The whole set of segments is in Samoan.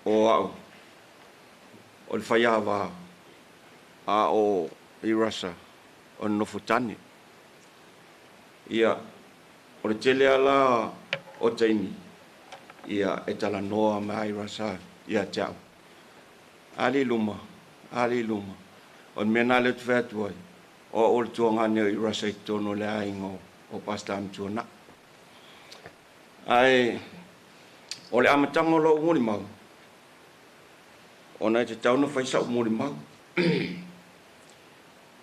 O au, o le faiava, a o Irasa, o le nofotane. Ia, o le tele lava la o taimi, ia, e talanoa mai Irasa ia te au. Ali i luma, ali i luma. O le mea lena lea ou te fai atu ai, o au o le tuagane o Irasa i totonu o le aiga o Pastor Amituanai. Ae o le amataga o lou molimau, ona e tatau ona fai sau molimau.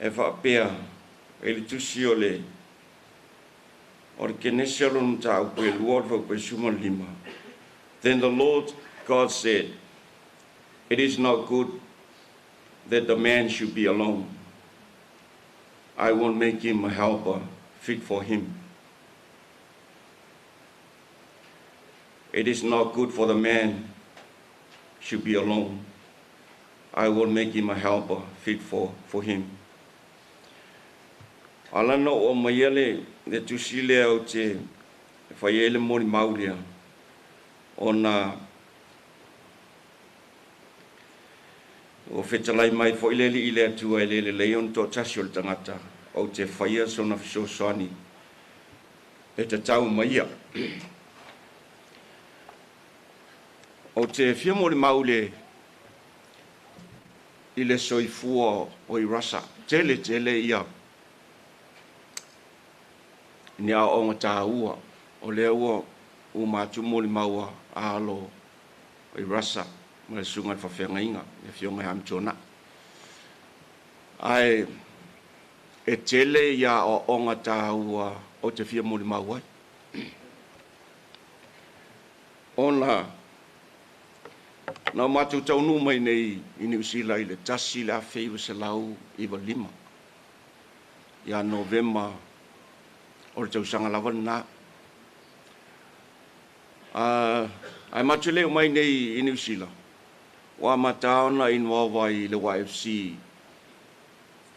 E faapea i le tusi o le o le Kenese o lona mataupu e 2 o le fuaiupu 15. Then the Lord God said, "It is not good that the man should be alone. I will make him a helper fit for him." It is not good for the man should be alone. I will make him a helper fit for him. Ala na oo mai le tusi lea ou te fai ai le molimau lea, ona ua fetalai mai foi le Alii i le Atua e le lelei ona toatasi o le tagata, ou te faia sona fesoasoani e tatau ma ia. Ou te fia molimau i le soifua o Irasa. Tele tele ia ni aoaoga taua o lea ua uma atu molimau a alo o Irasa ma le susuga i le faafeagaiga, le afioga ia Amituanai. Ae e tele ia aoaoga taua ou te fia molimau ai. Ona na o matou taunuu mai nei i Niu Sila i le 1995 ia Novema o le tausaga lava lena. Ae matou le mai nei i Niu Sila, ua amata ona involve ai i le YFC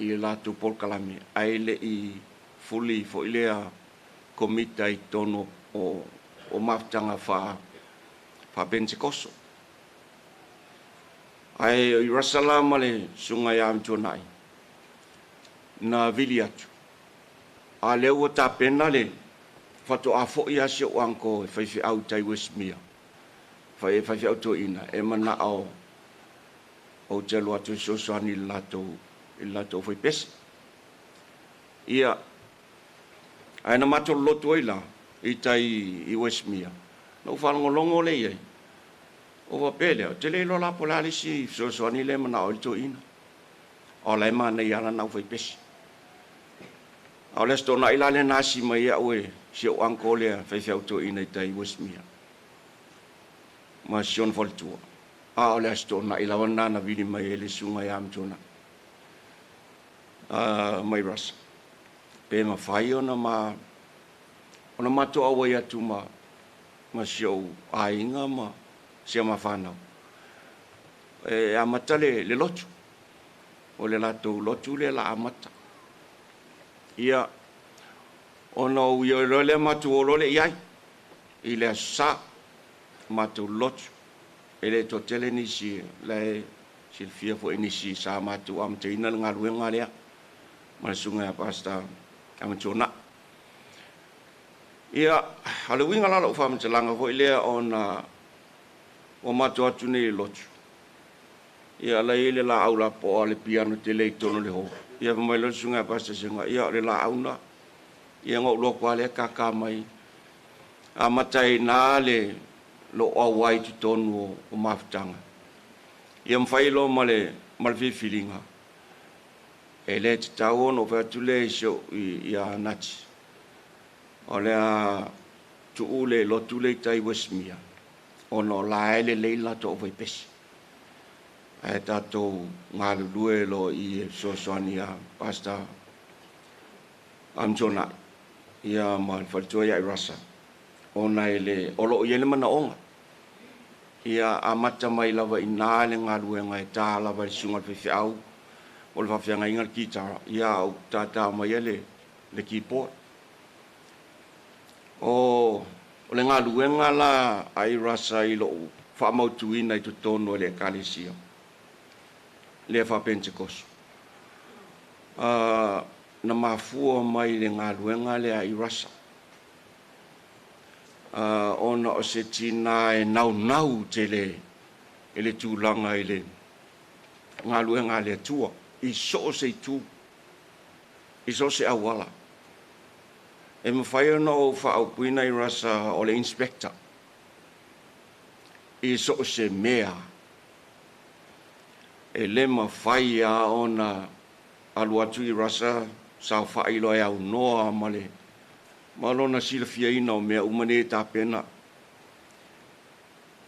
i le latou polokalame, ae le i fully foi lea commit ai i totonu o mafutaga faa-Penetekoso. Ae i Rasa la ma le susuga ia Amituanai na vili atu, a lea ua tapena le faatoa foi lava si ou uncle e faifeau i tai Westmere, faifeau toeaina, e manao ou te alu atu e fesoasoani i le latou faipese. Ia, ae na matou lolotu ai la i tai i Westmere, na ou faalogologo lea i ai, o faapea lea, ou te le iloa la po o le a le isi fesoasoani lea e manao ai le toeaina. O la e manaia lava lana aufaipese. A o le Aso Toonai la lea na asi mai ai au e si ou uncle lea faifeau toeaina i tai i Westmere ma si ona faletua. A o le Aso Toonai lava lena na vili mai ai le susuga ia Amituanai mai Rasa, pe mafai ona matou auai atu ma si ou aiga ma si a ma fanau e amata le lotu. O le latou lotu lea la amata. Ia, ona ou ioe loa lea matou o loa lea i ai i le Aso Sa, matou lotu. E le toatele nisi la e silafia foi nisi sa matou amataina le galuega lea ma le susuga ia Pastor Amituanai. Ia, o le uiga la o lau faamatalaga foi lea ona ua matou atu nei i le lotu. Ia, la e i ai le laau lapoa, le piano tele i totonu o le hall. Ia, fai mai loa le susuga ia Pastor Sega, ia, o le laau lena. Ia, na ou alu atu lava lea tata mai. Amata ai i ina le lou auai i totonu o mafutaga. Ia, ma fai loa ma le filifiliga. E le tatau ona ou fai atu lea i si ou ia Nati, o le a tuu le lotu lea i tai i Westmere, ona o la e lelei le latou aufaipese. Ae tatou galulue loa i e fesoasoani ia Pastor Amituanai ia ma le faletua ia Irasa, ona e le o lo o i ai le manaoga. Ia amata mai lava i ina le galuega e ta lava i le susuga i le faifeau o le faafeagaiga le kitara, ia a ou tata maia le keyboard. O le galuega la a Irasa i lou faamautuina i totonu o le Ekalesia lea faa-Penetekoso. Na mafua mai le galuega lea i Rasa, ona o se tinā e naunau tele i le tulaga i le galuega a le Atua i so o se itu, i so o se auala. E mafai ona ou faaupuina i Rasa o le inspector i so o se mea. E le mafai lava ona alu atu i Rasa saofai loa e aunoa ma le ma lona silafiaina o mea uma nei e tapena,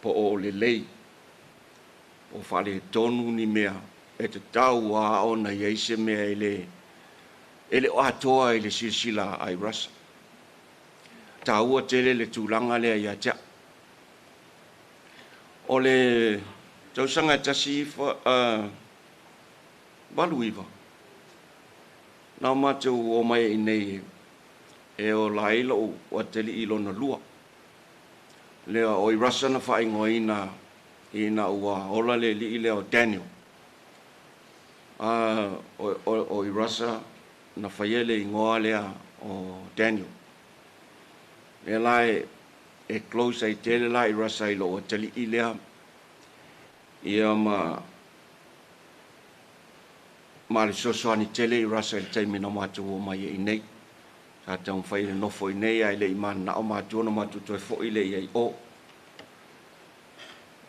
po o lelei, po o faaletonu ni mea, e tatau lava ona i ai se mea e le o atoa i le silasila a Rasa. E taua tele le tulaga lea ia te au. O le tausaga e 1989, na o matou omai ai iinei e ola ai lou atalii lona lua. Lea o i Rasa na faaigoaina ina ua ola le alii lea o Daniel. O i Rasa na faia le igoa lea o Daniel. Lea la e close ai tele la i Rasa i lou atalii lea, ia ma le fesoasoani tele i Rasa i le taimi na matou omai ai iinei. Sa taumafai e nofo iinei ae le i mananao matua ona matou toe foi lea i ai o.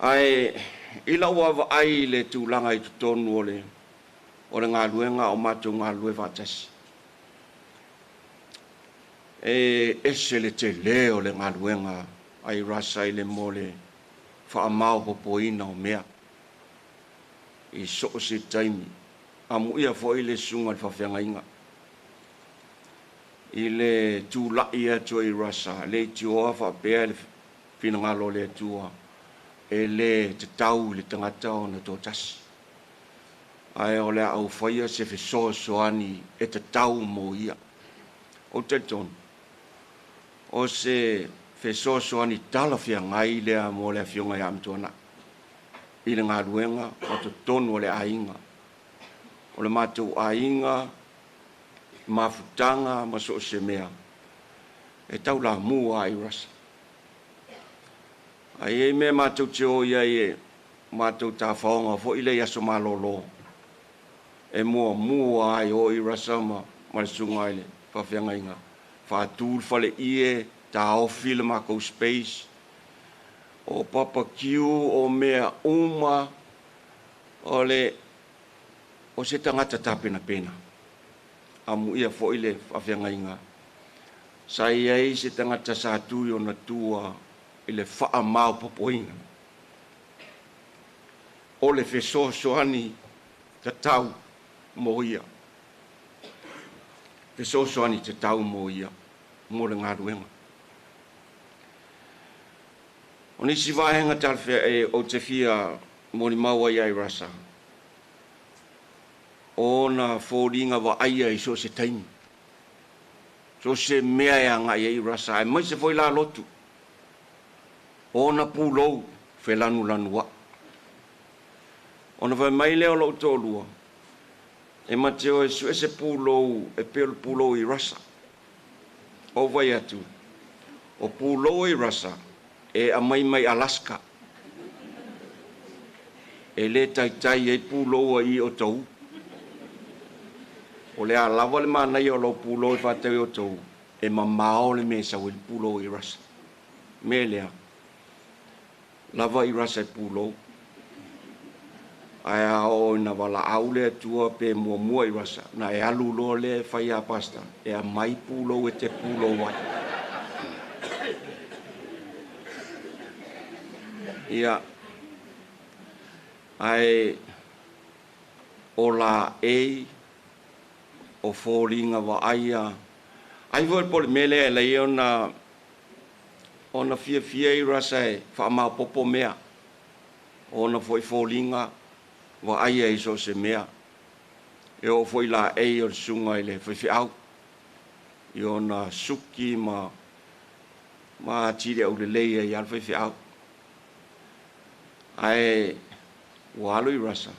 Ae i lau vaavaai i le tulaga i totonu o le galuega o matou galulue faatasi, e ese le tele o le galuega a i Rasa i le mo le faamaopoopoina o mea i so o se taimi. Amuia foi le susuga i le faafeagaiga i le tulai atu ai Rasa, leitioa faapea le finagalo o le Atua, e le tatau i le tagata ona toatasi, ae o le a ou faia se fesoasoani e tatau mo ia. Ou te talitonu, o se fesoasoani talafeagai lea mo le afioga ia Amituanai i le galuega o totonu o le aiga. O le matou aiga, mafutaga ma so o se mea, e taulamua lava i Rasa. Ae i ai mea matou te o i ai e matou tafaoga foi lea i aso malolo, e muamua lava i o i Rasa ma le susuga i le faafeagaiga, faatu le faleie, taofi le matou space, o papakiu, o mea uma, o se tagata tapenapena. Amuia foi le faafeagaiga, sa i ai se tagata sa tu i ona tua i le faamaopoopoina o le fesoasoani tatau mo ia. Fesoasoani tatau mo ia, mo le galuega. O nisi vaega talafea ou te fia molimau ai ia i Rasa, o ona foliga vaaia i so o se taimi, so o se mea e agai ai i Rasa, aemaise foi la lotu, o ona pulou felanulanuai. Ona fai mai lea o lou toalua, e ma te o e sue se pulou e pei o le pulou i Rasa. Ou fai atu, o pulou i Rasa e aumai mai Alaska. E le taitai ai pulou ai i Otahuhu. O le a lava le manaia o lau pulou e faatau i Otahuhu, e mamao le mea e sau ai le pulou i Rasa. Mea lea, lava i Rasa e pulou. Ae a oo ina valaau le Atua pe muamua i Rasa, na e alu loa lea e fai a pastor, e aumai pulou e te pulou ai. Ia, ae o laei, o foliga vaaia, ai foi po o le mea lea e alai ona fiafia i Rasa e faamaopoopo mea, o ona foi foliga vaaia i so o se mea. E oo foi laei o le susuga i le faifeau, i ona suki ma atili aulelei ai lava le faifeau. Ae ua alu i Russia,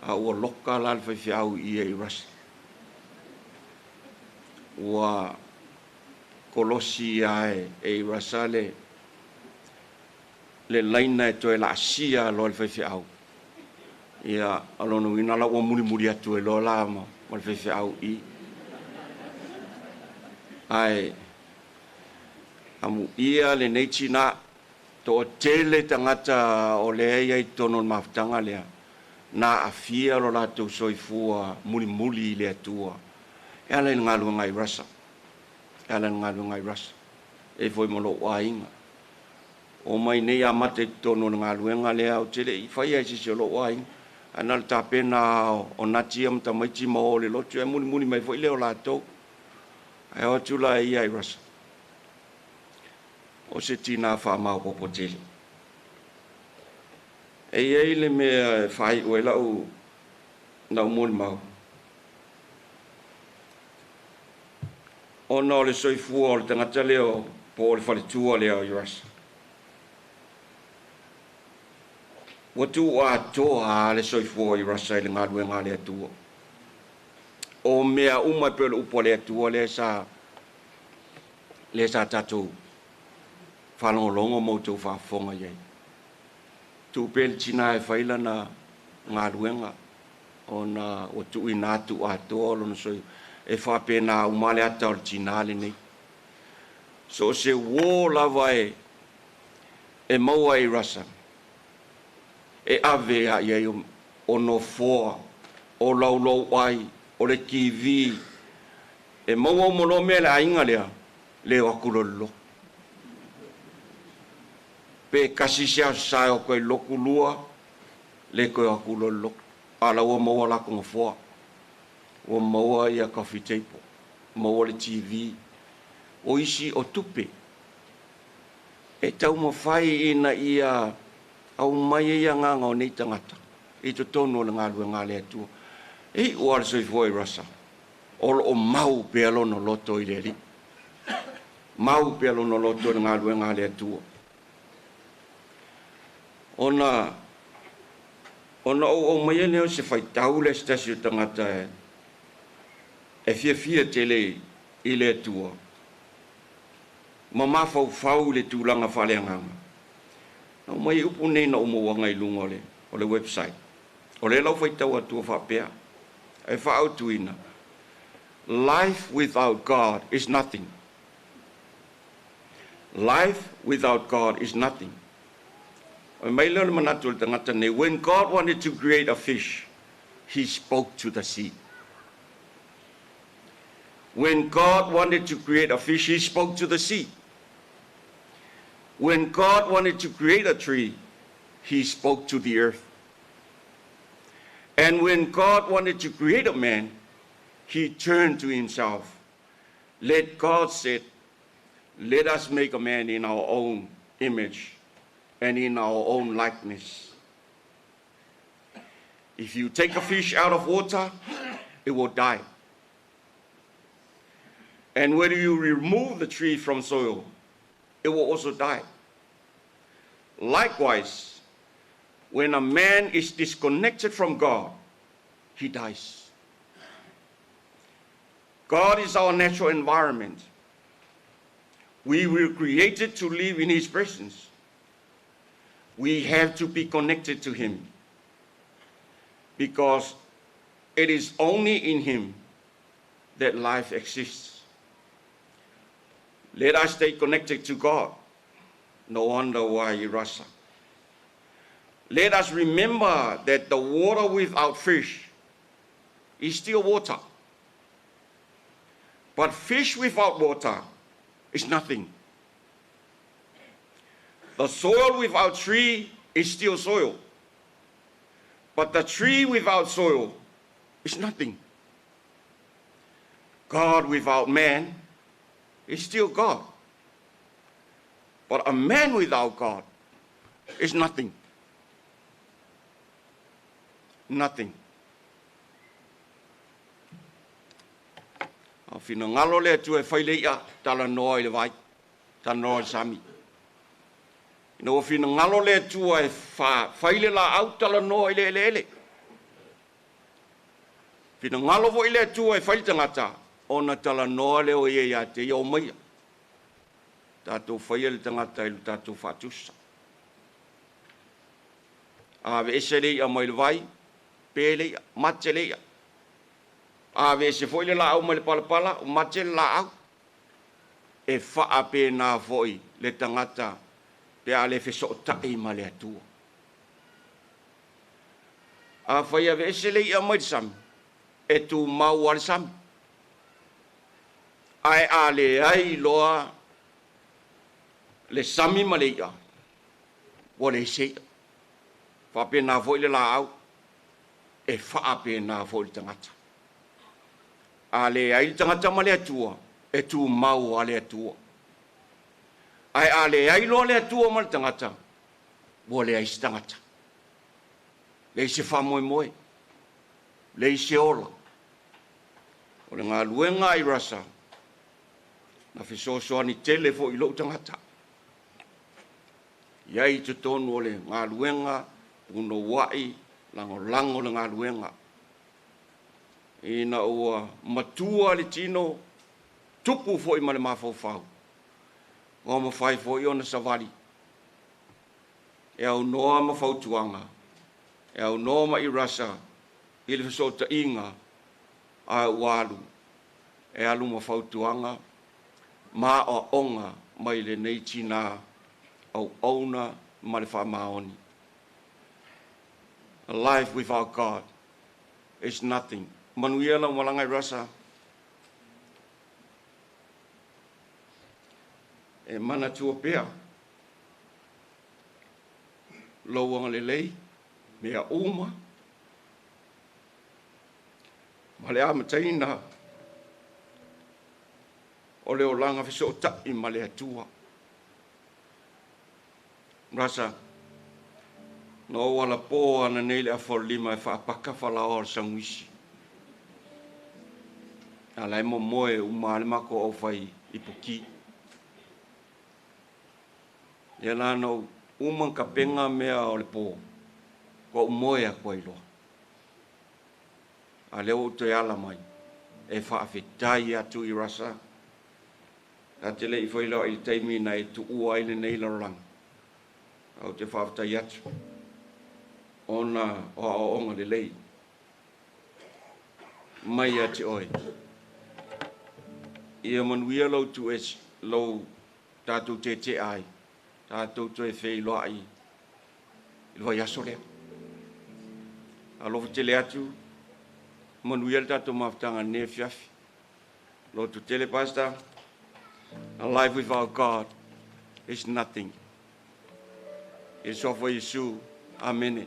a ua loka la le faifeau i ia i Russia. Ua kolosi ia e i Russia le laina e toe laasia loa le faifeau. Ia, o lona uiga la ua mulimuli atu ai loa la ma le faifeau i. Ae amuia lenei tinā, toatele tagata o lea e i ai i totonu o le mafutaga lea, na aafia lo latou soifua mulimuli i le Atua e ala i le galuega i Russia, e ala i le galuega i Russia, e foi ma lou aiga. O mai nei amata i totonu o le galuega lea, ou te le i faia e se isi o lou aiga, ae na o le tapena o nati ia ma tamaiti ma o le lotu, e mulimuli mai foi lea o latou. Ae o atu la ia i Russia, o se tinā faamaopoopo tele. E i ai le mea e faaiu ai lau molimau, ona o le soifua o le tagata lea po o le faletua lea o Russia. Ua tuuatoa le soifua o Russia i le galuega a le Atua. O mea uma e pei o le upu a le Atua lea sa tatou faalogologo ma outou faafofoga i ai. Tuu pea le tinā e fai lana galuega ona ua tuuina atu atoa lona soifua. E faapena uma le ata o le tinā lenei. So o se uō lava e maua i Russia, e ave a i ai o nofoa, o laulou ai, o le TV, e maua uma loa mea le aiga lea, le o atu loa i le lotu. Pe kasi se aso sa e o atu ai lotu lua, le toe o atu loa i le lotu. A la ua maua latou nofoa, ua maua ia coffee table, maua le TV, o isi o tupe. E taumafai ina ia aumai ai agaga o nei tagata i totonu o le galuega a le Atua. E iu lava le soifua i Russia, o lo o mau pea lona loto i le Alii. Mau pea lona loto i le galuega a le Atua. Ona ou aumaia lea o se faitau lea se tasi o tagata e fiafia tele i le Atua, ma mafaufau i le tulaga faaleagaga. Na aumai upu nei na ou mauaga i luga o le website. O lea lau faitau atua faapea, e faaautuina, "Life without God is nothing. Life without God is nothing." O mai lea o le manatu o le tagata nei, "When God wanted to create a fish, he spoke to the sea. When God wanted to create a fish, he spoke to the sea. When God wanted to create a tree, he spoke to the earth. And when God wanted to create a man, he turned to himself. Let God said, 'Let us make a man in our own image and in our own likeness.' If you take a fish out of water, it will die. And when you remove the tree from soil, it will also die. Likewise, when a man is disconnected from God, he dies. God is our natural environment. We were created to live in His presence. We have to be connected to Him because it is only in Him that life exists. Let us stay connected to God. No wonder why Russia. Let us remember that the water without fish is still water. But fish without water is nothing. The soil without tree is still soil. But the tree without soil is nothing. God without man is still God. But a man without God is nothing. Nothing." A finagalo le Atua e fai le ia, talanoa i le vai, talanoa i le sami. Ina ua finagalo le Atua e fai le laau, talanoa i le eleele. Finagalo foi le Atua e fai le tagata, ona talanoa lea o ia ia te ia, omaia tatou faia le tagata i le tatou faatusa. A aveese le i'a mai le vai, pe le i'a, mate le i'a. A aveese foi le laau mai le palapala, mate le laau. E faapena foi le tagata pe a le fesootai ma le Atua. Afai e aveese le i'a mai le sami, e tumau lava le sami, ae a leai loa le sami ma le i'a, ua leai se i'a. Faapena foi le laau, e faapena foi le tagata. A leai le tagata ma le Atua, e tumau lava le Atua. Ae a leai loa le Atua ma le tagata, ua leai se tagata, leai se faamoemoe, leai se ola. O le galuega a Irasa na fesoasoani tele foi i lou tagata. Iai i totonu o le galuega, punouai, lagolago le galuega. Ina ua matua le tino, tupu foi ma le mafaufau, ua mafai foi ona savali e aunoa ma fautuaga, e aunoa ma Irasa i le fesootaiga, a ua alu, e alu ma fautuaga ma aoaoga mai lenei tina auauna ma le faamaoni. A life without God is nothing. Manuia lau malaga Irasa. E manatua pea lou agalelei, mea uma, ma le amataina o le olaga fesootai ma le Atua. Rasa, na ou alapo ananei i le afa o le 5 e faapaka falaoa o le saguisi. A la e momoe uma lava le matou aufai iputi. Ia la na ou uma ona tapena mea o le po, ua ou moe atu ai loa. A lea ua ou toe ala mai e faafetai atu i Rasa. Ta te le i feiloai i le taimi na e tuua ai lenei lalolagi. Ae ou te faafetai atu ona o aoaoga lelei mai ia te oe. Ia manuia lou tuuese, lou tatou tetea ai, tatou toe feiloai i le vaiaso lea. Alofa tele atu, manuia le tatou mafutaga i lenei afiafi. Loto tele, Pastor. A life without God is nothing. I le suafa o Iesu. Amene.